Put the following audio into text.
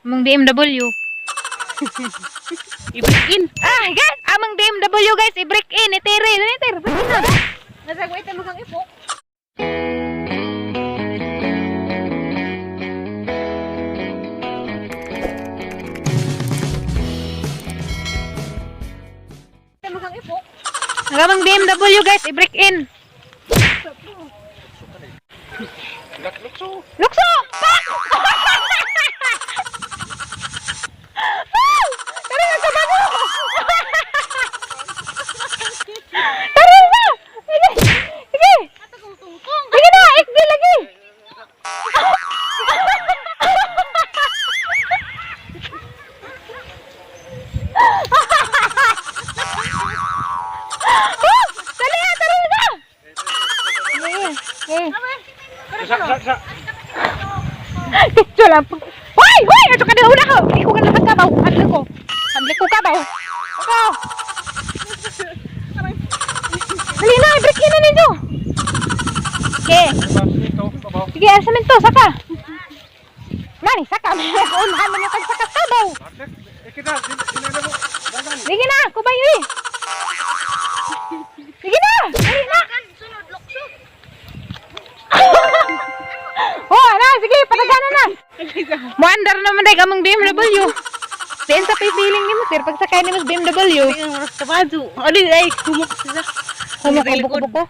Among BMW. I-break in. Ah, guys, among BMW guys, i-break in, itere, itere, break in na. Nasagway tayo kang ipok. Ang among BMW guys, i-break in. Lukso. Lukso! Pak! Tara na sa bago! Tara na! Sige! Sige! Sige na! Ikbi lagi! Oh! Dali na! Tara na! Sige! Sige! Sa sa sa. Picture lang. Hoy! Hoy! Ato ka na una ko! Ikaw ka na kabaw. Hadli ko. Hadli ko kabaw. Ako! Dali na! I-break in na ninyo! Okay. Ito, babaw. Sige, asa to? Saka! Nani, saka! Unahan man yung pagsaka kabaw! Kita, dinala mo. Dagan. Sige na! Kubay eh! Sige na! Dali na! Oh, na! Sige, patagana na! Muandar naman dahil kamang BMW. Diyan sa feeling ni mo, sir, pagsakay ni mo sa BMW. Kabado. Ano ay kumok sila. Humok, buko-buko.